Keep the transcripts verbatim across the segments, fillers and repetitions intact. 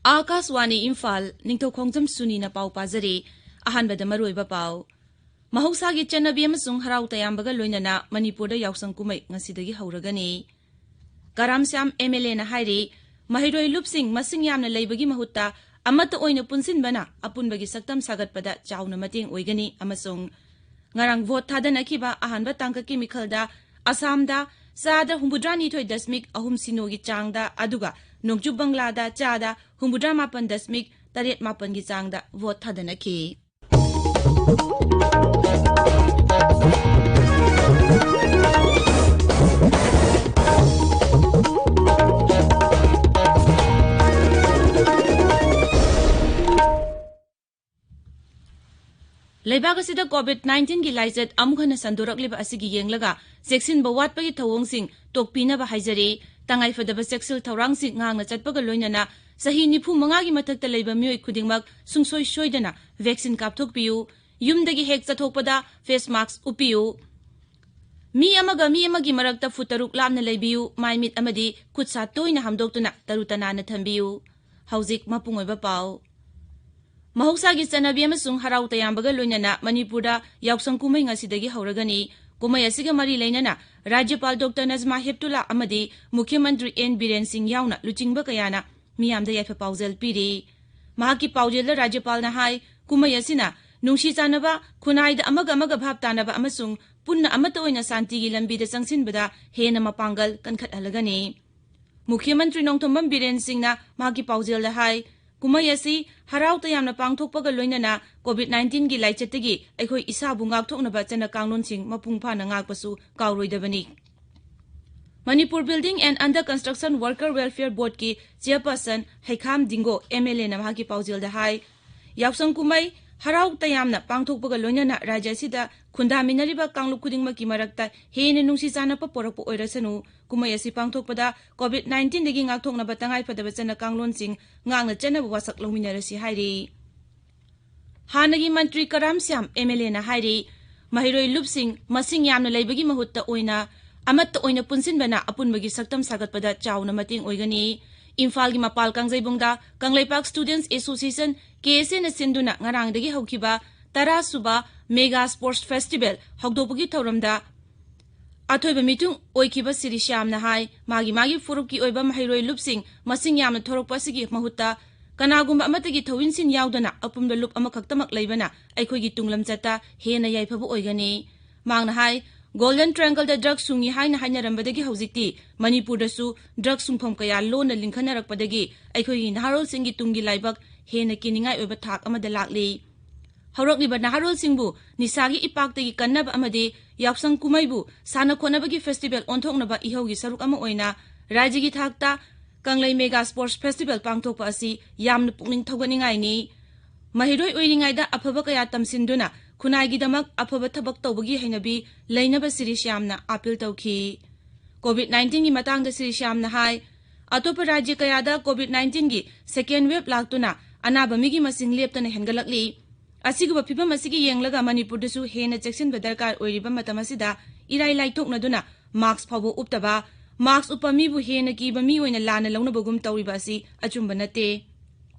ꯑꯥꯀꯥꯁꯋꯥꯅꯤ ꯏꯝꯐꯥꯜ, ꯅꯤꯡꯊꯧ ꯈꯣꯡꯖꯝ ꯁꯨꯅꯤꯅ ꯄꯥꯎ ꯄꯥꯖꯔꯤ꯫ ꯑꯍꯥꯟꯕꯗ ꯃꯔꯨꯑꯣꯏꯕ ꯄꯥꯎ꯫ ꯃꯍꯧꯁꯥꯒꯤ ꯆꯠꯅꯕꯤ ꯑꯃꯁꯨꯡ ꯍꯔꯥꯎ ꯇꯌꯥꯝꯕꯒ ꯂꯣꯏꯅꯅ ꯃꯅꯤꯄꯨꯔꯗ ꯌꯥꯎꯁꯪ ꯀꯨꯝꯍꯩ ꯉꯁꯤꯗꯒꯤ ꯍꯧꯔꯒꯅꯤ꯫ ꯀꯔꯥꯝ ꯁ꯭ꯌꯥꯝ ꯑꯦꯝ ꯑꯦꯜ ꯑꯦꯅ ꯍꯥꯏꯔꯤ, ꯃꯍꯩꯔꯣꯏ ꯂꯨꯞꯁꯤꯡ ꯃꯁꯤꯡ ꯌꯥꯝꯅ ꯂꯩꯕꯒꯤ ꯃꯍꯨꯠꯇ ꯑꯃꯠꯇ ꯑꯣꯏꯅ ꯄꯨꯟꯁꯤꯟꯕꯅ ꯑꯄꯨꯟꯕꯒꯤ ꯁꯛꯇꯝ ꯁꯥꯒꯠꯄꯗ ꯆꯥꯎꯅ ꯃꯇꯦꯡ ꯑꯣꯏꯒꯅꯤ ꯑꯃꯁꯨꯡ ꯉꯔꯥꯡ ꯚꯣꯠ ꯊꯥꯗꯅꯈꯤꯕ ꯑꯍꯥꯟꯕ ꯇꯥꯡꯀꯛꯀꯤ ꯃꯤꯈꯜꯗ ꯑꯁꯥꯝꯗ ꯆꯥꯗ ꯍꯨꯝꯐꯨꯇꯔꯥꯅꯤꯊꯣꯏ ꯗꯁꯃꯤꯛ ꯑꯍꯨꯝ ꯁꯤꯅꯣꯒꯤ ꯆꯥꯡꯗ, ꯑꯗꯨꯒ ꯅꯣꯡꯆꯨꯞ ꯕꯪꯒ꯭ꯂꯥꯗ ꯆꯥꯗ ꯍꯨꯝꯐꯨꯇꯔꯥꯃꯥꯄꯟ ꯗꯁꯃꯤꯛ ꯇꯔꯦꯠ ꯃꯥꯄꯟꯒꯤ ꯆꯥꯡꯗ ꯚꯣꯠ ꯊꯥꯗꯅꯈꯤ꯫ ꯂꯩꯕꯥꯛ ꯑꯁꯤꯗ ꯀꯣꯚꯤꯗ ꯅꯥꯏꯟꯇꯤꯟꯒꯤ ꯂꯥꯏꯆꯠ ꯑꯃꯨꯛ ꯍꯟꯅ ꯁꯟꯗꯣꯔꯛꯂꯤꯕ ꯑꯁꯤꯒꯤ ꯌꯦꯡꯂꯒ ꯆꯦꯛꯁꯤꯟꯕ ꯋꯥꯠꯄꯒꯤ ꯊꯧꯑꯣꯡꯁꯤꯡ ꯇꯣꯛꯄꯤꯅꯕ ꯍꯥꯏꯖꯔꯤ꯫ ꯇꯉꯥꯏꯐꯗꯕ ꯆꯦꯛꯁꯤꯜ ꯊꯧꯔꯥꯡꯁꯤꯡ ꯉꯥꯛꯅ ꯆꯠꯄꯒ ꯂꯣꯏꯅꯅ ꯆꯍꯤ ꯅꯤꯐꯨ ꯃꯉꯥꯒꯤ ꯃꯊꯛꯇ ꯂꯩꯕ ꯃꯤꯑꯣꯏ ꯈꯨꯗꯤꯡꯃꯛ ꯁꯨꯡꯁꯣꯏ ꯁꯣꯏꯗꯅ ꯚꯦꯛꯁꯤꯟ ꯀꯥꯞꯊꯣꯛꯄꯤꯌꯨ꯫ ꯌꯨꯝꯗꯒꯤ ꯍꯦꯛ ꯆꯠꯊꯣꯛꯄꯗ ꯐꯦꯁ ꯃꯥꯛꯁ ꯎꯞꯄꯤꯌꯨ꯫ ꯃꯤ ꯑꯃꯒ ꯃꯤ ꯑꯃꯒꯤ ꯃꯔꯛꯇ ꯐꯨꯠ ꯇꯔꯨꯛ ꯂꯥꯞꯅ ꯂꯩꯕꯤꯌꯨ꯫ ꯃꯥꯏ ꯃꯤꯠ ꯑꯃꯗꯤ ꯈꯨꯠ ꯁꯥ ꯇꯣꯏꯅ ꯍꯥꯝꯗꯣꯛꯇꯨꯅ ꯇꯔꯨ ꯇꯅꯥꯟꯅ ꯊꯝꯕꯤꯌꯨ꯫ ꯍꯧꯖꯤꯛ ꯃꯄꯨꯡ ꯑꯣꯏꯕ ꯄꯥꯎ꯫ ꯃꯍꯧꯁꯥꯒꯤ ꯆꯠꯅꯕꯤ ꯑꯃꯁꯨꯡ ꯍꯔꯥꯎ ꯇꯌꯥꯝꯕꯒ ꯂꯣꯏꯅꯅ ꯃꯅꯤꯄꯨꯔꯗ ꯌꯥꯎꯁꯪ ꯀꯨꯝꯍꯩ ꯉꯁꯤꯗꯒꯤ ꯍꯧꯔꯒꯅꯤ꯫ ꯀꯨꯝꯍꯩ ꯑꯁꯤꯒ ꯃꯔꯤ ꯂꯩꯅꯅ ꯔꯥꯖ꯭ꯌꯄꯥꯜ ꯗꯣꯛꯇꯔ ꯅꯖꯃꯥ ꯍꯦꯞꯇꯨꯂꯥ ꯑꯃꯗꯤ ꯃꯨꯈ꯭ꯌ ꯃꯟꯇ꯭ꯔꯤ ꯑꯦꯟ ꯕꯤꯔꯦꯟ ꯁꯤꯡ ꯌꯥꯎꯅ ꯂꯨꯆꯤꯡꯕ ꯀꯌꯥꯅ ꯃꯤꯌꯥꯝꯗ ꯌꯥꯏꯐ ꯄꯥꯎꯖꯦꯜ ꯄꯤꯔꯤ꯫ ꯃꯍꯥꯛꯀꯤ ꯄꯥꯎꯖꯦꯜꯗ ꯔꯥꯖ꯭ꯌꯄꯥꯜꯅ ꯍꯥꯏ, ꯀꯨꯝꯍꯩ ꯑꯁꯤꯅ ꯅꯨꯡꯁꯤ ꯆꯥꯟꯅꯕ, ꯈꯨꯟꯅꯥꯏꯗ ꯑꯃꯒ ꯑꯃꯒ ꯚꯥꯞ ꯇꯥꯅꯕ ꯑꯃꯁꯨꯡ ꯄꯨꯟꯅ ꯑꯃꯠꯇ ꯑꯣꯏꯅ ꯁꯥꯟꯇꯤꯒꯤ ꯂꯝꯕꯤꯗ ꯆꯪꯁꯤꯟꯕꯗ ꯍꯦꯟꯅ ꯃꯄꯥꯡꯒꯜ ꯀꯟꯈꯠꯍꯜꯂꯒꯅꯤ꯫ ꯃꯨꯈ꯭ꯌ ꯃꯟꯇ꯭ꯔꯤ ꯅꯣꯡꯊꯣꯝꯕꯝ ꯕꯤꯔꯦꯟ ꯁꯤꯡꯅ ꯃꯍꯥꯛꯀꯤ ꯄꯥꯎꯖꯦꯜꯗ ꯍꯥꯏ, ꯀꯨꯝꯍꯩ ꯑꯁꯤ ꯍꯔꯥꯎ ꯇꯌꯥꯝꯅ ꯄꯥꯡꯊꯣꯛꯄꯒ ꯂꯣꯏꯅꯅ ꯀꯣꯚꯤꯗ ꯅꯥꯏꯟꯇꯤꯟꯒꯤ ꯂꯥꯏꯆꯠꯇꯒꯤ ꯑꯩꯈꯣꯏ ꯏꯁꯥꯕꯨ ꯉꯥꯛꯊꯣꯛꯅꯕ ꯆꯠꯅ ꯀꯥꯡꯂꯣꯟꯁꯤꯡ ꯃꯄꯨꯡ ꯐꯥꯅ ꯉꯥꯛꯄꯁꯨ ꯀꯥꯎꯔꯣꯏꯗꯕꯅꯤ꯫ Manipur building and other construction worker welfare ꯕꯣꯔꯗꯀꯤ chairperson Heikham Dingo M L ꯑꯦꯅ ꯃꯍꯥꯛꯀꯤ ꯄꯥꯎꯖꯦꯜꯗ ꯍꯥꯏ, ꯌꯥꯎꯁꯪ ꯀꯨꯝꯍꯩ ꯍꯔꯥꯎ ꯇꯌꯥꯝꯅ ꯄꯥꯡꯊꯣꯛꯄꯒ ꯂꯣꯏꯅꯅ ꯔꯥꯖ꯭ꯌ ꯑꯁꯤꯗ ꯈꯨꯟꯗꯥꯃꯤꯟꯅꯔꯤꯕ ꯀꯥꯡꯂꯨꯞ ꯈꯨꯗꯤꯡꯃꯛꯀꯤ ꯃꯔꯛꯇ ꯍꯦꯟꯅ ꯅꯨꯡꯁꯤ ꯆꯥꯟꯅꯕ ꯄꯣꯔꯛꯄ ꯑꯣꯏꯔꯁꯅꯨ꯫ ꯀꯨꯝꯍꯩ ꯑꯁꯤ ꯄꯥꯡꯊꯣꯛꯄꯗ ꯀꯣꯚꯤꯗ ꯅꯥꯏꯟꯇꯤꯟꯗꯒꯤ ꯉꯥꯛꯊꯣꯛꯅꯕ ꯇꯉꯥꯏꯐꯗꯕ ꯆꯠꯅ ꯀꯥꯡꯂꯣꯟꯁꯤꯡ ꯉꯥꯛꯅ ꯆꯠꯅꯕ ꯋꯥꯁꯛ ꯂꯧꯃꯤꯟꯅꯔꯁꯤ ꯍꯥꯏꯔꯤ꯫ ꯍꯥꯟꯅꯒꯤ ꯃꯟꯇ꯭ꯔꯤ ꯀꯔꯥꯝ ꯁ꯭ꯌꯥꯝ ꯑꯦꯝ ꯑꯦꯜ ꯑꯦꯅ ꯍꯥꯏꯔꯤ, ꯃꯍꯩꯔꯣꯏ ꯂꯨꯞꯁꯤꯡ ꯃꯁꯤꯡ ꯌꯥꯝꯅ ꯂꯩꯕꯒꯤ ꯃꯍꯨꯠꯇ ꯑꯣꯏꯅ ꯑꯃꯠꯇ ꯑꯣꯏꯅ ꯄꯨꯟꯁꯤꯟꯕꯅ ꯑꯄꯨꯟꯕꯒꯤ ꯁꯛꯇꯝ ꯁꯥꯒꯠꯄꯗ ꯆꯥꯎꯅ ꯃꯇꯦꯡ ꯑꯣꯏꯒꯅꯤ꯫ ꯏꯝꯐꯥꯜꯒꯤ ꯃꯄꯥꯜ ꯀꯥꯡꯖꯩꯕꯨꯡꯗ ꯀꯪꯂꯩꯄꯥꯛ Students Association, ꯀꯦ ꯑꯦꯁ ꯑꯦꯅ ꯁꯤꯟꯗꯨꯅ ꯉꯔꯥꯡꯗꯒꯤ ꯍꯧꯈꯤꯕ ꯇꯔꯥ ꯁꯨꯕ Mega Sports Festival ꯍꯧꯗꯣꯛꯄꯒꯤ ꯊꯧꯔꯝꯗ ꯑꯊꯣꯏꯕ ꯃꯤꯊꯨꯡ ꯑꯣꯏꯈꯤꯕ ꯁꯤꯔꯤ ꯁ꯭ꯌꯥꯝꯅ ꯍꯥꯏ, ꯃꯥꯒꯤ ꯃꯥꯒꯤ ꯐꯨꯔꯨꯞꯀꯤ ꯑꯣꯏꯕ ꯃꯍꯩꯔꯣꯏ ꯂꯨꯞꯁꯤꯡ ꯃꯁꯤꯡ ꯌꯥꯝꯅ ꯊꯣꯔꯛꯄ ꯑꯁꯤꯒꯤ ꯃꯍꯨꯠꯇ ꯀꯅꯥꯒꯨꯝꯕ ꯑꯃꯠꯇꯒꯤ ꯊꯧꯏꯟꯁꯤꯟ ꯌꯥꯎꯗꯅ ꯑꯄꯨꯟꯕ ꯂꯨꯞ ꯑꯃꯈꯛꯇꯃꯛ ꯂꯩꯕꯅ ꯑꯩꯈꯣꯏꯒꯤ ꯇꯨꯡꯂꯝꯆꯠꯇ ꯍꯦꯟꯅ ꯌꯥꯏꯐꯕ ꯑꯣꯏꯒꯅꯤ꯫ ꯃꯍꯥꯛꯅ ꯍꯥꯏ, Golden Triangleꯗ ꯗ꯭ꯔꯒ ꯁꯨꯡꯏ ꯍꯥꯏꯅ ꯍꯥꯏꯅꯔꯝꯕꯗꯒꯤ ꯍꯧꯖꯤꯛꯇꯤ ꯃꯅꯤꯄꯨꯔꯗꯁꯨ ꯗ꯭ꯔꯒ ꯁꯨꯡꯐꯝ ꯀꯌꯥ ꯂꯣꯟꯅ ꯂꯤꯡꯈꯠꯅꯔꯛꯄꯗꯒꯤ ꯑꯩꯈꯣꯏꯒꯤ ꯅꯍꯥꯔꯣꯜꯁꯤꯡꯒꯤ ꯇꯨꯡꯒꯤ ꯂꯥꯏꯕꯛ ꯍꯦꯟꯅ ꯀꯤꯅꯤꯡꯉꯥꯏ ꯑꯣꯏꯕ ꯊꯥꯛ ꯑꯃꯗ ꯂꯥꯛꯂꯤ꯫ ꯍꯧꯔꯛꯂꯤꯕ ꯅꯍꯥꯔꯣꯜꯁꯤꯡꯕꯨ ꯅꯤꯁꯥꯒꯤ ꯏꯄꯥꯛꯇꯒꯤ ꯀꯟꯅꯕ ꯑꯃꯗꯤ ꯌꯥꯎꯁꯪ ꯀꯨꯝꯍꯩꯕꯨ ꯁꯥꯟꯅ ꯈꯣꯠꯅꯕꯒꯤ festival ꯑꯣꯟꯊꯣꯛꯅꯕ ꯏꯍꯧꯒꯤ ꯁꯔꯨꯛ ꯑꯃ ꯑꯣꯏꯅ ꯔꯥꯖ꯭ꯌꯒꯤ ꯊꯥꯛꯇ ꯀꯪꯂꯩ Mega Sports Festival ꯄꯥꯡꯊꯣꯛꯄ ꯑꯁꯤ ꯌꯥꯝꯅ ꯄꯨꯛꯅꯤꯡ ꯊꯧꯒꯠꯅꯤꯡꯉꯥꯏꯅꯤ꯫ ꯃꯍꯩꯔꯣꯏ ꯑꯣꯏꯔꯤꯉꯩꯗ ꯑꯐꯕ ꯀꯌꯥ ꯇꯝꯁꯤꯟꯗꯨꯅ ꯈꯨꯟꯅꯥꯏꯒꯤꯗꯃꯛ ꯑꯐꯕ ꯊꯕꯛ ꯇꯧꯕꯒꯤ ꯍꯩꯅꯕꯤ ꯂꯩꯅꯕ ꯁꯤꯔꯤ ꯁ꯭ꯌꯥꯝꯅ appeal ꯇꯧꯈꯤ꯫ COVID nineteenꯒꯤ ꯃꯇꯥꯡꯗ ꯁꯤꯔꯤ ꯁ꯭ꯌꯥꯝꯅ ꯍꯥꯏ, ꯑꯇꯣꯞꯄ ꯔꯥꯖ꯭ꯌ ꯀꯌꯥꯗ COVID nineteenꯒꯤ second wave ꯂꯥꯛꯇꯨꯅ ꯑꯅꯥꯕ ꯃꯤꯒꯤ ꯃꯁꯤꯡ ꯂꯦꯞꯇꯅ ꯍꯦꯟꯒꯠꯂꯛꯂꯤ꯫ ꯑꯁꯤꯒꯨꯝꯕ ꯐꯤꯚꯝ ꯑꯁꯤꯒꯤ ꯌꯦꯡꯂꯒ ꯃꯅꯤꯄꯨꯔꯗꯁꯨ ꯍꯦꯟꯅ ꯆꯦꯛꯁꯤꯟꯕ ꯗꯔꯀꯥꯔ ꯑꯣꯏꯔꯤꯕ ꯃꯇꯝ ꯑꯁꯤꯗ ꯏꯔꯥꯏ ꯂꯥꯏꯊꯣꯛꯅꯗꯨꯅ mask ꯐꯥꯎꯕ ꯎꯞꯇꯕ, mask ꯎꯞꯄ ꯃꯤꯕꯨ ꯍꯦꯟꯅ ꯀꯤꯕ ꯃꯤ ꯑꯣꯏꯅ ꯂꯥꯟꯅ ꯂꯧꯅꯕꯒꯨꯝ ꯇꯧꯔꯤꯕ ꯑꯁꯤ ꯑꯆꯨꯝꯕ ꯅꯠꯇꯦ꯫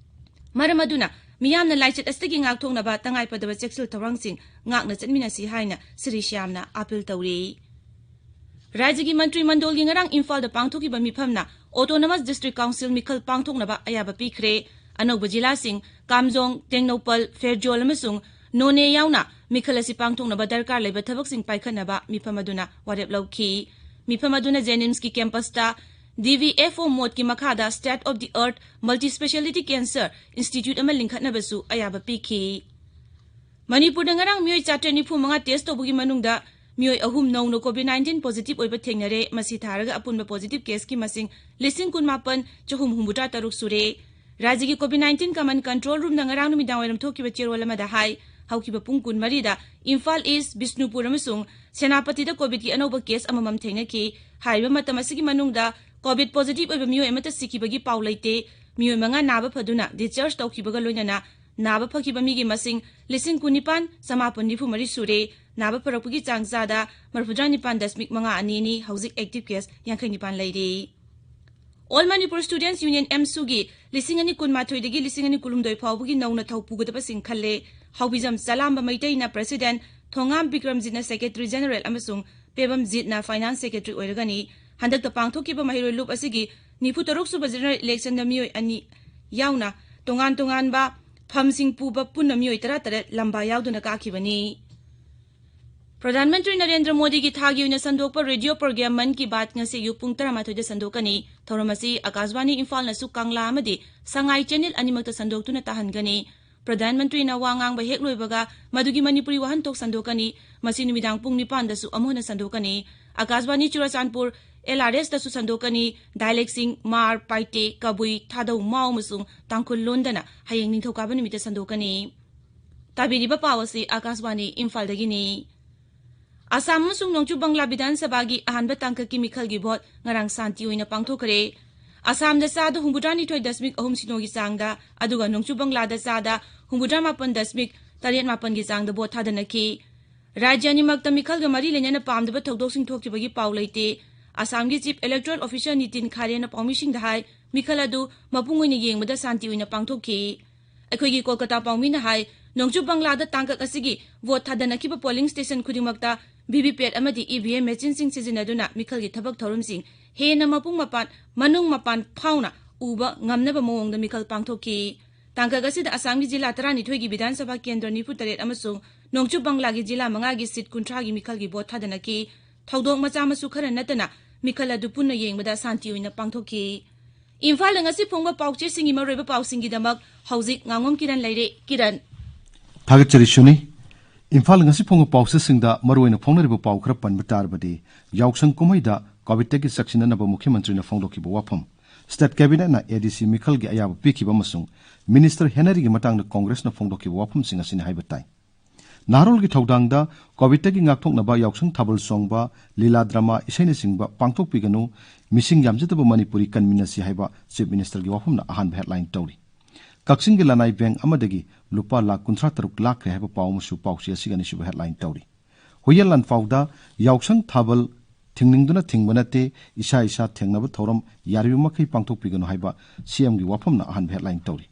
ꯃꯔꯝ ꯑꯗꯨꯅ historyꯅ ꯂꯥꯏꯆꯠ ꯑꯁꯤꯗꯒꯤ ꯉꯥꯛꯊꯣꯛꯅꯕ ꯇꯉꯥꯏꯐꯗꯕ ꯆꯦꯛꯁꯤꯜ ꯊꯧꯔꯥꯡꯁꯤꯡ ꯉꯥꯛꯅ ꯆꯠꯃꯤꯟꯅꯁꯤ ꯍꯥꯏꯅ ꯁꯤꯔꯤ ꯁ꯭ꯌꯥꯝꯅ appeal ꯇꯧꯔꯤ꯫ ꯔꯥꯖ꯭ꯌꯒꯤ ꯃꯟꯇ꯭ꯔꯤ ꯃꯟꯗꯣꯜꯒꯤ ꯉꯔꯥꯡ ꯏꯝꯐꯥꯜꯗ ꯄꯥꯡꯊꯣꯛꯈꯤꯕ ꯃꯤꯐꯝꯅ Autonomous District Council ꯃꯤꯈꯜ ꯄꯥꯡꯊꯣꯛꯅꯕ ꯑꯌꯥꯕ ꯄꯤꯈ꯭ꯔꯦ꯫ ꯑꯅꯧꯕ ꯖꯤꯂꯥꯁꯤꯡ ꯀꯥꯝꯖꯣꯡ, ꯇꯦꯡꯅꯧꯄꯜ, ꯐꯦꯔꯖꯣꯜ ꯑꯃꯁꯨꯡ ꯅꯣꯅꯦ ꯌꯥꯎꯅ ꯃꯤꯈꯜ ꯑꯁꯤ ꯄꯥꯡꯊꯣꯛꯅꯕ ꯗꯔꯀꯥꯔ ꯂꯩꯕ ꯊꯕꯛꯁꯤꯡ ꯄꯥꯏꯈꯠꯅꯕ ꯃꯤꯐꯝ ꯑꯗꯨꯅ ꯋꯥꯔꯦꯞ ꯂꯧꯈꯤ꯫ ꯃꯤꯐꯝ ꯑꯗꯨꯅ JNIMSꯀꯤ campusꯇ DVFO modeꯀꯤ ꯃꯈꯥꯗ State of the Art Multispeciality Cancer Institute ꯑꯃ ꯂꯤꯡꯈꯠꯅꯕꯁꯨ ꯑꯌꯥꯕ ꯄꯤꯈꯤ꯫ ꯃꯅꯤꯄꯨꯔꯗ ꯉꯔꯥꯡ ꯃꯤꯑꯣꯏ ꯆꯥꯇ꯭ꯔꯦꯠ ꯅꯤꯐꯨ ꯃꯉꯥ test ꯇꯧꯕꯒꯤ ꯃꯅꯨꯡꯗ ꯃꯤꯑꯣꯏ ꯑꯍꯨꯝ ꯅꯧꯅ COVID nineteen positive ꯑꯣꯏꯕ ꯊꯦꯡꯅꯔꯦ꯫ ꯃꯁꯤ ꯊꯥꯔꯒ ꯑꯄꯨꯟꯕ positive caseꯀꯤ ꯃꯁꯤꯡ ꯂꯤꯁꯤꯡ ꯀꯨꯟꯃꯥꯄꯟ ꯆꯍꯨꯝ ꯍꯨꯝꯐꯨꯇꯔꯥ ꯇꯔꯨꯛ ꯁꯨꯔꯦ꯫ ꯔꯥꯖ꯭ꯌꯒꯤ COVID nineteen Command Control Roomꯅ ꯉꯔꯥꯡ ꯅꯨꯃꯤꯗꯥꯡꯋꯥꯏꯔꯝ ꯊꯣꯛꯈꯤꯕ ꯆꯦꯔꯣꯜ ꯑꯃꯗ ꯍꯥꯏ, ꯍꯧꯈꯤꯕ ꯄꯨꯡ ꯀꯨꯟꯃꯔꯤꯗ ꯏꯝꯐꯥꯜ ꯏꯁ꯭ꯠ, ꯕꯤꯁꯅꯨꯄꯨꯔ ꯑꯃꯁꯨꯡ ꯁꯦꯅꯥꯄꯇꯤꯗ COVIDꯀꯤ ꯑꯅꯧꯕ case ꯑꯃꯃꯝ ꯊꯦꯡꯅꯈꯤ꯫ ꯍꯥꯏꯔꯤꯕ ꯃꯇꯝ ꯑꯁꯤꯒꯤ ꯃꯅꯨꯡꯗ COVID positive ꯑꯣꯏꯕ ꯃꯤꯑꯣꯏ ꯑꯃꯠꯇ ꯁꯤꯈꯤꯕꯒꯤ ꯄꯥꯎ ꯂꯩꯇꯦ꯫ ꯃꯤꯑꯣꯏ ꯃꯉꯥ ꯅꯥꯕ ꯐꯗꯨꯅ discharge ꯇꯧꯈꯤꯕꯒ ꯂꯣꯏꯅꯅ ꯅꯥꯕ ꯐꯈꯤꯕ ꯃꯤꯒꯤ ꯃꯁꯤꯡ ꯂꯤꯁꯤꯡ ꯀꯨꯟꯅꯤꯄꯥꯟ ꯆꯃꯥꯄꯟ ꯅꯤꯐꯨ ꯃꯔꯤ ꯁꯨꯔꯦ꯫ ꯅꯥꯕ ꯐꯔꯛꯄꯒꯤ ꯆꯥꯡ ꯆꯥꯗ ꯃꯔꯤꯐꯨꯇꯔꯥ ꯅꯤꯄꯥꯟ ꯗꯁꯃꯤꯛ ꯃꯉꯥ ꯑꯅꯤꯅꯤ꯫ ꯍꯧꯖꯤꯛ active case ꯌꯥꯡꯈꯩ ꯅꯤꯄꯥꯟ ꯂꯩꯔꯤ꯫ All Manipur Students Union, ꯑꯦꯝꯁꯨꯒꯤ ꯂꯤꯁꯤꯡ ꯑꯅꯤ ꯀꯨꯟꯃꯥꯊꯣꯏꯗꯒꯤ ꯂꯤꯁꯤꯡ ꯑꯅꯤ ꯀꯨꯟꯍꯨꯝꯗꯣꯏ ꯐꯥꯎꯕꯒꯤ ꯅꯧꯅ ꯊꯧ ꯄꯨꯒꯗꯕꯁꯤꯡ ꯈꯜꯂꯦ꯫ ꯍꯥꯎꯕꯤꯖꯝ ꯆꯂꯥꯝꯕ ꯃꯩꯇꯩꯅ president, ꯊꯣꯉꯥꯝ ꯕꯤꯀ꯭ꯔꯝꯖꯤꯠꯅ secretary general ꯑꯃꯁꯨꯡ ꯄꯦꯕꯝꯖꯤꯠꯅ finance secretary ꯑꯣꯏꯔꯒꯅꯤ꯫ ꯍꯟꯗꯛꯇ ꯄꯥꯡꯊꯣꯛꯈꯤꯕ ꯃꯍꯩꯔꯣꯏ ꯂꯨꯞ ꯑꯁꯤꯒꯤ ꯅꯤꯐꯨ ꯇꯔꯨꯛ ꯁꯨꯕ general election ꯗ ꯃꯤꯑꯣꯏ ꯑꯅꯤ ꯌꯥꯎꯅ ꯇꯣꯉꯥꯟ ꯇꯣꯉꯥꯟꯕ ꯐꯝꯁꯤꯡ ꯄꯨꯕ ꯄꯨꯟꯅ ꯃꯤꯑꯣꯏ ꯇꯔꯥꯇꯔꯦꯠ ꯂꯝꯕꯥ ꯌꯥꯎꯗꯨꯅ ꯀꯥꯈꯤꯕꯅꯤ꯫ ꯄ꯭ꯔꯙꯥꯟ ꯃꯟꯇ꯭ꯔꯤ ꯅꯔꯦꯟꯗ꯭ꯔ ꯃꯣꯗꯤꯒꯤ ꯊꯥꯒꯤ ꯑꯣꯏꯅ ꯁꯟꯗꯣꯛꯄ ꯔꯦꯗꯤꯑꯣ ꯄ꯭ꯔꯣꯒ꯭ꯔꯥꯝ ꯃꯟ ꯀꯤ ꯕꯥꯠ ꯉꯁꯤ ꯑꯌꯨꯛ ꯄꯨꯡ ꯇꯔꯥꯃꯥꯊꯣꯏꯗ ꯁꯟꯗꯣꯛꯀꯅꯤ꯫ ꯊꯧꯔꯝ ꯑꯁꯤ ꯑꯀꯥꯁꯕꯥꯅꯤ ꯏꯝꯐꯥꯜꯅꯁꯨ ꯀꯪꯂꯥ ꯑꯃꯗꯤ ꯁꯉꯥꯏ ꯆꯦꯅꯦꯜ ꯑꯅꯤꯃꯛꯇ ꯁꯟꯗꯣꯛꯇꯨꯅ ꯇꯥꯍꯟꯒꯅꯤ꯫ ꯄ꯭ꯔꯙꯥꯟ ꯃꯟꯇ꯭ꯔꯤꯅ ꯋꯥ ꯉꯥꯡꯕ ꯍꯦꯛ ꯂꯣꯏꯕꯒ ꯃꯗꯨꯒꯤ ꯃꯅꯤꯄꯨꯔꯤ ꯋꯥꯍꯟꯊꯣꯛ ꯁꯟꯗꯣꯛꯀꯅꯤ꯫ ꯃꯁꯤ ꯅꯨꯃꯤꯗꯥꯡ ꯄꯨꯡ ꯅꯤꯄꯥꯟꯗꯁꯨ ꯑꯃꯨꯛ ꯍꯟꯅ ꯁꯟꯗꯣꯛꯀꯅꯤ꯫ ꯑꯀꯥꯁꯕꯥꯅꯤ ꯆꯨꯔꯆꯥꯟꯄꯨꯔ, ꯑꯦꯜ ꯑꯥꯔ ꯑꯦꯁꯇꯁꯨ ꯁꯟꯗꯣꯛꯀꯅꯤ꯫ Dialectꯁꯤꯡ ꯃꯥꯔ, ꯄꯥꯏꯇꯦ, ꯀꯕꯨꯏ, ꯊꯥꯗꯧ, ꯃꯥꯎ ꯑꯃꯁꯨꯡ ꯇꯥꯡꯈꯨꯜ ꯂꯣꯟꯗꯅ ꯍꯌꯦꯡ ꯅꯤꯡꯊꯧꯀꯥꯕ ꯅꯨꯃꯤꯠꯇ ꯁꯟꯗꯣꯛꯀꯅꯤ꯫ ꯇꯥꯕꯤꯔꯤꯕ ꯄꯥꯎ ꯑꯁꯤ ꯑꯀꯥꯁꯕꯥꯅꯤ ꯏꯝꯐꯥꯜꯗꯒꯤꯅꯤ꯫ ꯑꯁꯥꯝ ꯑꯃꯁꯨꯡ ꯅꯣꯡꯆꯨꯞ ꯕꯪꯒ꯭ꯂꯥ ꯕꯤꯙꯥꯟ ꯁꯚꯥꯒꯤ ꯑꯍꯥꯟꯕ ꯇꯥꯡꯀꯛꯀꯤ ꯃꯤꯈꯜꯒꯤ ꯚꯣꯠ ꯉꯔꯥꯡ ꯁꯥꯟꯇꯤ ꯑꯣꯏꯅ ꯄꯥꯡꯊꯣꯛꯈ꯭ꯔꯦ꯫ ꯑꯁꯥꯝꯗ ꯆꯥꯗ ꯍꯨꯝꯐꯨꯇꯔꯥꯅꯤꯊꯣꯏ ꯗꯁꯃꯤꯛ ꯑꯍꯨꯝ ꯁꯤꯅꯣꯒꯤ ꯆꯥꯡꯗ, ꯑꯗꯨꯒ ꯅꯣꯡꯆꯨꯞ ꯕꯪꯒ꯭ꯂꯥꯗ ꯆꯥꯗ ꯍꯨꯝꯐꯨꯇꯔꯥ ꯃꯥꯄꯟ ꯗꯁꯃꯤꯛ ꯇꯔꯦꯠ ꯃꯥꯄꯟꯒꯤ ꯆꯥꯡꯗ ꯚꯣꯠ ꯊꯥꯗꯅꯈꯤ꯫ ꯔꯥꯖ꯭ꯌ ꯑꯅꯤꯃꯛꯇ ꯃꯤꯈꯜꯒ ꯃꯔꯤ ꯂꯩꯅꯅ ꯄꯥꯝꯗꯕ ꯊꯧꯗꯣꯛꯁꯤꯡ ꯊꯣꯛꯈꯤꯕꯒꯤ ꯄꯥꯎ ꯂꯩꯇꯦ꯫ ꯑꯁꯥꯝꯒꯤ Chief Electoral Officer ꯅꯤꯇꯤꯟ ꯈꯥꯔꯦꯅ ꯄꯥꯎꯃꯤꯁꯤꯡꯗ ꯍꯥꯏ, ꯃꯤꯈꯜ ꯑꯗꯨ ꯃꯄꯨꯡ ꯑꯣꯏꯅ ꯌꯦꯡꯕꯗ ꯁꯥꯟꯇꯤ ꯑꯣꯏꯅ ꯄꯥꯡꯊꯣꯛꯈꯤ꯫ ꯑꯩꯈꯣꯏꯒꯤ ꯀꯣꯜꯀꯇꯥ ꯄꯥꯎꯃꯤꯅ ꯍꯥꯏ, ꯅꯣꯡꯆꯨꯞ ꯕꯪꯒ꯭ꯂꯥꯗ ꯇꯥꯡꯀꯛ ꯑꯁꯤꯒꯤ ꯚꯣꯠ ꯊꯥꯗꯅꯈꯤꯕ polling station ꯈꯨꯗꯤꯡꯃꯛꯇ ꯚꯤ ꯚꯤ ꯄꯦꯠ ꯑꯃꯗꯤ ꯏ ꯚꯤ ꯑꯦꯝ ꯃꯦꯆꯤꯟꯁꯤꯡ ꯁꯤꯖꯤꯟꯅꯗꯨꯅ ꯃꯤꯈꯜꯒꯤ ꯊꯕꯛ ꯊꯧꯔꯝꯁꯤꯡ ꯍꯦꯟꯅ ꯃꯄꯨꯡ ꯃꯄꯥꯟ, ꯃꯅꯨꯡ ꯃꯄꯥꯟ ꯐꯥꯎꯅ ꯎꯕ ꯉꯝꯅꯕ ꯃꯑꯣꯡꯗ ꯃꯤꯈꯜ ꯄꯥꯡꯊꯣꯛꯈꯤ꯫ ꯇꯥꯡꯀꯛ ꯑꯁꯤꯗ ꯑꯁꯥꯝꯒꯤ ꯖꯤꯂꯥ ꯇꯔꯥꯅꯤꯊꯣꯏꯒꯤ ꯕꯤꯙꯥꯟ ꯁꯚꯥ ꯀꯦꯟꯗ꯭ꯔ ꯅꯤꯐꯨ ꯇꯔꯦꯠ ꯑꯃꯁꯨꯡ ꯅꯣꯡꯆꯨꯞ ꯕꯪꯒ꯭ꯂꯥꯒꯤ ꯖꯤꯂꯥ ꯃꯉꯥꯒꯤ ꯁꯤꯠ ꯀꯨꯟꯊ꯭ꯔꯥꯒꯤ ꯃꯤꯈꯜꯒꯤ ꯚꯣꯠ ꯊꯥꯗꯅꯈꯤ꯫ ꯊꯧꯗꯣꯛ ꯃꯆꯥ ꯃꯁꯨ ꯈꯔ ꯅꯠꯇꯅ ꯃꯤꯈꯜ ꯑꯗꯨ ꯄꯨꯟꯅ ꯌꯦꯡꯕꯗ ꯁꯥꯟꯇꯤ ꯑꯣꯏꯅ ꯄꯥꯡꯊꯣꯛꯈꯤ꯫ ꯏꯝꯐꯥꯜꯗ ꯉꯁꯤ ꯐꯣꯡꯕ ꯄꯥꯎꯆꯦꯁꯤꯡꯒꯤ ꯃꯔꯨꯑꯣꯏꯕ ꯄꯥꯎꯁꯤꯡꯒꯤꯗꯃꯛ ꯍꯧꯖꯤꯛ ꯉꯥꯉꯣꯝ ꯀꯤꯔꯟ ꯂꯩꯔꯦ꯫ ꯀꯤꯔꯟ꯫ ꯊꯥꯒꯠꯆꯔꯤ ꯁꯨꯅꯤ꯫ ꯏꯝꯐꯥꯜ ꯉꯁꯤ ꯐꯣꯡꯕ ꯄꯥꯎꯆꯦꯁꯤꯡꯗ ꯃꯔꯨꯑꯣꯏꯅ ꯐꯣꯡꯅꯔꯤꯕ ꯄꯥꯎ ꯈꯔ ꯄꯟꯕ ꯇꯥꯔꯕꯗꯤ, ꯌꯥꯎꯁꯪ ꯀꯨꯝꯍꯩꯗ ꯀꯣꯚꯤꯗꯇꯒꯤ ꯆꯦꯛꯁꯤꯟꯅꯅꯕ ꯃꯨꯈ꯭ꯌ ꯃꯟꯇ꯭ꯔꯤꯅ ꯐꯣꯡꯗꯣꯛꯈꯤꯕ ꯋꯥꯐꯝ, ꯁ꯭ꯇꯦꯠ ꯀꯦꯕꯤꯅꯦꯠꯅ ꯑꯦ ꯗꯤ ꯁꯤ ꯃꯤꯈꯜꯒꯤ ꯑꯌꯥꯕ ꯄꯤꯈꯤꯕ ꯑꯃꯁꯨꯡ ꯃꯤꯅꯤꯁꯇꯔ ꯍꯦꯅꯔꯤꯒꯤ ꯃꯇꯥꯡꯗ ꯀꯣꯡꯒ꯭ꯔꯦꯁꯅ ꯐꯣꯡꯗꯣꯛꯈꯤꯕ ꯋꯥꯐꯝꯁꯤꯡ ꯑꯁꯤꯅꯤ ꯍꯥꯏꯕ ꯇꯥꯏ꯫ ꯅꯍꯥꯔꯣꯜꯒꯤ ꯊꯧꯗꯥꯡꯗ ꯀꯣꯚꯤꯗꯇꯒꯤ ꯉꯥꯛꯊꯣꯛꯅꯕ ꯌꯥꯎꯁꯪ ꯊꯥꯕꯜ ꯆꯣꯡꯕ, ꯂꯤꯂꯥ ꯗ꯭ꯔꯃꯥ, ꯏꯁꯩꯅꯆꯤꯡꯕ ꯄꯥꯡꯊꯣꯛꯄꯤꯒꯅꯨ, ꯃꯤꯁꯤꯡ ꯌꯥꯝꯖꯗꯕ ꯃꯅꯤꯄꯨꯔꯤ ꯀꯟꯃꯤꯟꯅꯁꯤ ꯍꯥꯏꯕ ꯆꯤꯐ ꯃꯤꯅꯤꯁꯇꯔꯒꯤ ꯋꯥꯐꯝꯅ ꯑꯍꯥꯟꯕ ꯍꯦꯗꯂꯥꯏꯟ ꯇꯧꯔꯤ꯫ ꯀꯛꯆꯤꯡꯒꯤ ꯂꯅꯥꯏ ꯕꯦꯡꯛ ꯑꯃꯗꯒꯤ ꯂꯨꯄꯥ ꯂꯥꯈ ꯀꯨꯟꯊ꯭ꯔꯥ ꯇꯔꯨꯛ ꯂꯥꯛꯈ꯭ꯔꯦ ꯍꯥꯏꯕ ꯄꯥꯎ ꯑꯃꯁꯨ ꯄꯥꯎꯆꯦ ꯑꯁꯤꯒꯤ ꯑꯅꯤꯁꯨꯕ ꯍꯦꯗꯂꯥꯏꯟ ꯇꯧꯔꯤ꯫ ꯍꯨꯏꯌꯦꯟ ꯂꯥꯟꯐꯥꯎꯗ ꯌꯥꯎꯁꯪ ꯊꯥꯕꯜ ꯊꯤꯡꯅꯤꯡꯗꯨꯅ ꯊꯤꯡꯕ ꯅꯠꯇꯦ, ꯏꯁꯥ ꯏꯁꯥ ꯊꯦꯡꯅꯕ ꯊꯧꯔꯝ ꯌꯥꯔꯤꯕ ꯃꯈꯩ ꯄꯥꯡꯊꯣꯛꯄꯤꯒꯅꯨ ꯍꯥꯏꯕ ꯁꯤꯑꯦꯝꯒꯤ ꯋꯥꯐꯝꯅ ꯑꯍꯥꯟꯕ ꯍꯦꯗꯂꯥꯏꯟ ꯇꯧꯔꯤ꯫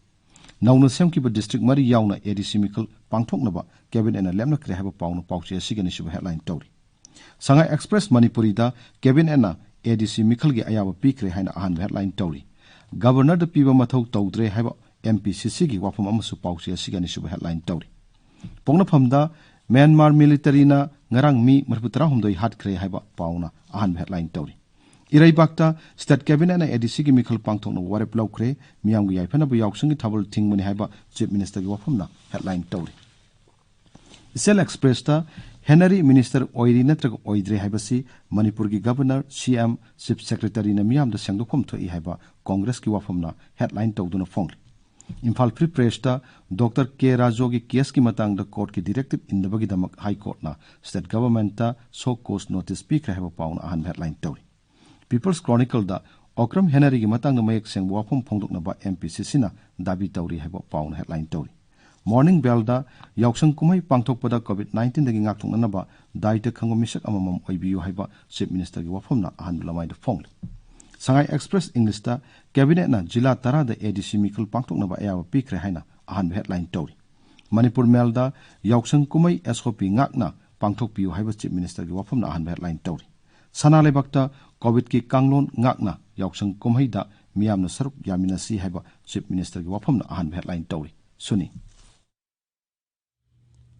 ꯅꯧꯅ ꯁꯦꯝꯈꯤꯕ ꯗꯤꯁꯇ꯭ꯔꯤꯛ ꯃꯔꯤ ꯌꯥꯎꯅ ꯑꯦꯗꯤꯁꯤ ꯃꯤꯈꯜ ꯄꯥꯡꯊꯣꯛꯅꯕ ꯀꯦꯕꯤꯅꯦꯠꯅ ꯂꯦꯞꯅꯈ꯭ꯔꯦ ꯍꯥꯏꯕ ꯄꯥꯎꯅ ꯄꯥꯎꯆꯦ ꯑꯁꯤꯒꯤ ꯑꯅꯤꯁꯨꯕ ꯍꯦꯗꯂꯥꯏꯟ ꯇꯧꯔꯤ꯫ ꯁꯉꯥꯏ ꯑꯦꯛꯁꯄ꯭ꯔꯦꯁ ꯃꯅꯤꯄꯨꯔꯤꯗ ꯀꯦꯕꯤꯅꯦꯠꯅ ꯑꯦꯗꯤꯁꯤ ꯃꯤꯈꯜꯒꯤ ꯑꯌꯥꯕ ꯄꯤꯈ꯭ꯔꯦ ꯍꯥꯏꯅ ꯑꯍꯥꯟꯕ ꯍꯦꯗꯂꯥꯏꯟ ꯇꯧꯔꯤ꯫ ꯒꯕꯔꯅꯔꯗ ꯄꯤꯕ ꯃꯊꯧ ꯇꯧꯗ꯭ꯔꯦ ꯍꯥꯏꯕ ꯑꯦꯝ ꯄꯤ ꯁꯤ ꯁꯤꯒꯤ ꯋꯥꯐꯝ ꯑꯃꯁꯨ ꯄꯥꯎꯆꯦ ꯑꯁꯤꯒꯤ ꯑꯅꯤꯁꯨꯕ ꯍꯦꯗꯂꯥꯏꯟ ꯇꯧꯔꯤ꯫ ꯄꯣꯛꯅꯐꯝꯗ ꯃ꯭ꯌꯥꯟꯃꯥꯔ ꯃꯤꯂꯤꯇꯔꯤꯅ ꯉꯔꯥꯡ ꯃꯤ ꯃꯔꯤꯐꯨ ꯇꯔꯥꯍꯨꯝꯗꯣꯏ ꯍꯥꯠꯈ꯭ꯔꯦ ꯍꯥꯏꯕ ꯄꯥꯎꯅ ꯑꯍꯥꯟꯕ ꯍꯦꯗꯂꯥꯏꯟ ꯇꯧꯔꯤ꯫ ꯏꯔꯩꯕꯥꯛꯇ ꯁ꯭ꯇꯦꯠ ꯀꯦꯕꯤꯅꯦꯠꯅ ꯑꯦꯗꯤꯁꯤꯒꯤ ꯃꯤꯈꯜ ꯄꯥꯡꯊꯣꯛꯅꯕ ꯋꯥꯔꯦꯞ ꯂꯧꯈ꯭ꯔꯦ, ꯃꯤꯌꯥꯝꯒꯤ ꯌꯥꯏꯐꯅꯕ ꯌꯥꯎꯁꯪꯒꯤ ꯊꯥꯕꯜ ꯊꯤꯡꯕꯅꯤ ꯍꯥꯏꯕ ꯆꯤꯐ ꯃꯤꯅꯤꯁꯇꯔꯒꯤ ꯋꯥꯐꯝꯅ ꯍꯦꯗꯂꯥꯏꯟ ꯇꯧꯔꯤ꯫ ꯏꯆꯦꯜ ꯑꯦꯛꯁꯄ꯭ꯔꯦꯁꯇ ꯍꯦꯅꯔꯤ ꯃꯤꯅꯤꯁꯇꯔ ꯑꯣꯏꯔꯤ ꯅꯠꯇ꯭ꯔꯒ ꯑꯣꯏꯗ꯭ꯔꯦ ꯍꯥꯏꯕꯁꯤ ꯃꯅꯤꯄꯨꯔꯒꯤ ꯒꯕꯔꯅꯔ, ꯁꯤꯑꯦꯝ, ꯆꯤꯐ ꯁꯦꯀ꯭ꯔꯦꯇꯔꯤꯅ ꯃꯤꯌꯥꯝꯗ ꯁꯦꯡꯗꯣꯛꯐꯝ ꯊꯣꯛꯏ ꯍꯥꯏꯕ ꯀꯣꯡꯒ꯭ꯔꯦꯁꯀꯤ ꯋꯥꯐꯝꯅ ꯍꯦꯗꯂꯥꯏꯟ ꯇꯧꯗꯨꯅ ꯐꯣꯡꯂꯤ꯫ ꯏꯝꯐꯥꯜ ꯐ꯭ꯔꯤ ꯄ꯭ꯔꯦꯁꯇ ꯗꯣꯛꯇꯔ ꯀꯦ ꯔꯥꯖꯨꯒꯤ ꯀꯦꯁꯀꯤ ꯃꯇꯥꯡꯗ ꯀꯣꯔꯠꯀꯤ ꯗꯤꯔꯦꯛꯇꯤꯚ ꯏꯟꯗꯕꯒꯤꯗꯃꯛ ꯍꯥꯏ ꯀꯣꯔꯠꯅ ꯁ꯭ꯇꯦꯠ ꯒꯕꯔꯟꯃꯦꯟꯠꯇ ꯁꯣ ꯀꯣꯖ ꯅꯣꯇꯤꯁ ꯄꯤꯈ꯭ꯔꯦ ꯍꯥꯏꯕ ꯄꯥꯎꯅ ꯑꯍꯥꯟꯕ ꯍꯦꯗꯂꯥꯏꯟ ꯇꯧꯔꯤ꯫ ꯄꯤꯄꯜꯁ ꯀ꯭ꯔꯣꯅꯤꯀꯜꯗ ꯑꯣꯀ꯭ꯔꯝ ꯍꯦꯅꯔꯤꯒꯤ ꯃꯇꯥꯡꯗ ꯃꯌꯦꯛ ꯁꯦꯡꯕ ꯋꯥꯐꯝ ꯐꯣꯡꯗꯣꯛꯅꯕ ꯑꯦꯝ ꯄꯤ ꯁꯤ ꯁꯤꯅ ꯗꯥꯕꯤ ꯇꯧꯔꯤ ꯍꯥꯏꯕ ꯄꯥꯎꯅ ꯍꯦꯗꯂꯥꯏꯟ ꯇꯧꯔꯤ꯫ ꯃꯣꯔꯅꯤꯡ ꯕꯦꯜꯗ ꯌꯥꯎꯁꯪ ꯀꯨꯝꯍꯩ ꯄꯥꯡꯊꯣꯛꯄꯗ ꯀꯣꯚꯤꯗ ꯅꯥꯏꯟꯇꯤꯟꯗꯒꯤ ꯉꯥꯛꯊꯣꯛꯅꯅꯕ ꯗꯥꯏꯇ ꯈꯪꯕ ꯃꯤꯁꯛ ꯑꯃꯃꯝ ꯑꯣꯏꯕꯤꯌꯨ ꯍꯥꯏꯕ ꯆꯤꯐ ꯃꯤꯅꯤꯁꯇꯔꯒꯤ ꯋꯥꯐꯝꯅ ꯑꯍꯥꯟꯕ ꯂꯃꯥꯏꯗ ꯐꯣꯡꯂꯤ꯫ ꯁꯉꯥꯏ ꯑꯦꯛꯁꯄ꯭ꯔꯦꯁ ꯏꯪꯂꯤꯁꯇ ꯀꯦꯕꯤꯅꯦꯠꯅ ꯖꯤꯂꯥ ꯇꯔꯥꯗ ꯑꯦꯗꯤꯁꯤ ꯃꯤꯈꯜ ꯄꯥꯡꯊꯣꯛꯅꯕ ꯑꯌꯥꯕ ꯄꯤꯈ꯭ꯔꯦ ꯍꯥꯏꯅ ꯑꯍꯥꯟꯕ ꯍꯦꯗꯂꯥꯏꯟ ꯇꯧꯔꯤ꯫ ꯃꯅꯤꯄꯨꯔ ꯃꯦꯜꯗ ꯌꯥꯎꯁꯪ ꯀꯨꯝꯍꯩ ꯑꯦꯁ ꯑꯣ ꯄꯤ ꯉꯥꯛꯅ ꯄꯥꯡꯊꯣꯛꯄꯤꯌꯨ ꯍꯥꯏꯕ ꯆꯤꯐ ꯃꯤꯅꯤꯁꯇꯔꯒꯤ ꯋꯥꯐꯝꯅ ꯑꯍꯥꯟꯕ ꯍꯦꯗꯂꯥꯏꯟ ꯇꯧꯔꯤ꯫ ꯁꯅꯥ ꯂꯩꯕꯥꯛꯇ ꯀꯣꯚꯤꯗꯀꯤ ꯀꯥꯡꯂꯣꯟ ꯉꯥꯛꯅ ꯌꯥꯎꯁꯪ ꯀꯨꯝꯍꯩꯗ ꯃꯤꯌꯥꯝꯅ ꯁꯔꯨꯛ ꯌꯥꯃꯤꯟꯅꯁꯤ ꯍꯥꯏꯕ ꯆꯤꯐ ꯃꯤꯅꯤꯁꯇꯔꯒꯤ ꯋꯥꯐꯝꯅ ꯑꯍꯥꯟꯕ ꯍꯦꯗꯂꯥꯏꯟ ꯇꯧꯔꯤ꯫ ꯁꯨꯅꯤ꯫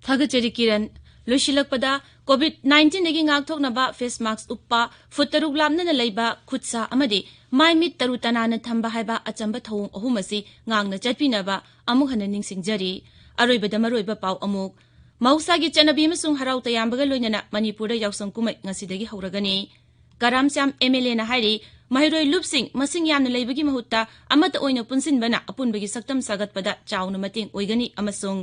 ꯊꯥꯒꯠꯆꯔꯤ ꯀꯤꯔꯟ꯫ ꯂꯣꯏꯁꯤꯜꯂꯛꯄꯗ, ꯀꯣꯚꯤꯗ ꯅꯥꯏꯟꯇꯤꯟꯗꯒꯤ ꯉꯥꯛꯊꯣꯛꯅꯕ ꯐꯦꯁ ꯃꯥꯛꯁ ꯎꯞꯄ, ꯐꯨꯠ ꯇꯔꯨꯛ ꯂꯥꯞꯅꯅ ꯂꯩꯕ, ꯈꯨꯠ ꯁꯥ ꯑꯃꯗꯤ ꯃꯥꯏ ꯃꯤꯠ ꯇꯔꯨ ꯇꯅꯥꯟꯅ ꯊꯝꯕ ꯍꯥꯏꯕ ꯑꯆꯝꯕ ꯊꯧꯑꯣꯡ ꯑꯍꯨꯝ ꯑꯁꯤ ꯉꯥꯛꯅ ꯆꯠꯄꯤꯅꯕ ꯑꯃꯨꯛ ꯍꯟꯅ ꯅꯤꯡꯁꯤꯡꯖꯔꯤ꯫ ꯑꯔꯣꯏꯕꯗ ꯃꯔꯨꯑꯣꯏꯕ ꯄꯥꯎ ꯑꯃꯨꯛ꯫ ꯃꯍꯧꯁꯥꯒꯤ ꯆꯠꯅꯕꯤ ꯑꯃꯁꯨꯡ ꯍꯔꯥꯎ ꯇꯌꯥꯝꯕꯒ ꯂꯣꯏꯅꯅ ꯃꯅꯤꯄꯨꯔꯗ ꯌꯥꯎꯁꯪ ꯀꯨꯝꯍꯩ ꯉꯁꯤꯗꯒꯤ ꯍꯧꯔꯒꯅꯤ꯫ ꯀꯔꯥꯝꯁ꯭ꯌꯥꯝ ꯑꯦꯝ ꯑꯦꯜ ꯑꯦꯅ ꯍꯥꯏꯔꯤ, ꯃꯍꯩꯔꯣꯏ ꯂꯨꯞꯁꯤꯡ ꯃꯁꯤꯡ ꯌꯥꯝꯅ ꯂꯩꯕꯒꯤ ꯃꯍꯨꯠꯇ ꯑꯃꯠꯇ ꯑꯣꯏꯅ ꯄꯨꯟꯁꯤꯟꯕꯅ ꯑꯄꯨꯟꯕꯒꯤ ꯁꯛꯇꯝ ꯁꯥꯒꯠꯄꯗ ꯆꯥꯎꯅ ꯃꯇꯦꯡ ꯑꯣꯏꯒꯅꯤ ꯑꯃꯁꯨꯡ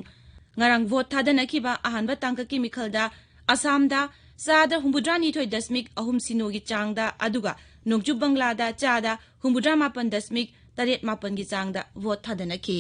ꯉꯔꯥꯡ ꯚꯣꯠ ꯊꯥꯗꯅꯈꯤꯕ ꯑꯍꯥꯟꯕ ꯇꯥꯡꯀꯛꯀꯤ ꯃꯤꯈꯜꯗ ꯑꯁꯥꯝꯗ ꯆꯥꯗ ꯍꯨꯝꯐꯨꯇꯔꯥꯅꯤꯊꯣꯏ ꯗꯁꯃꯤꯛ ꯑꯍꯨꯝ ꯁꯤꯅꯣꯒꯤ ꯆꯥꯡꯗ, ꯑꯗꯨꯒ ꯅꯣꯡꯆꯨꯞ ꯕꯪꯒ꯭ꯂꯥꯗ ꯆꯥꯗ ꯍꯨꯝꯐꯨꯇꯔꯥꯃꯥꯄꯟ ꯗꯁꯃꯤꯛ ꯇꯔꯦꯠ ꯃꯥꯄꯟꯒꯤ ꯆꯥꯡꯗ ꯚꯣꯠ ꯊꯥꯗꯅꯈꯤ꯫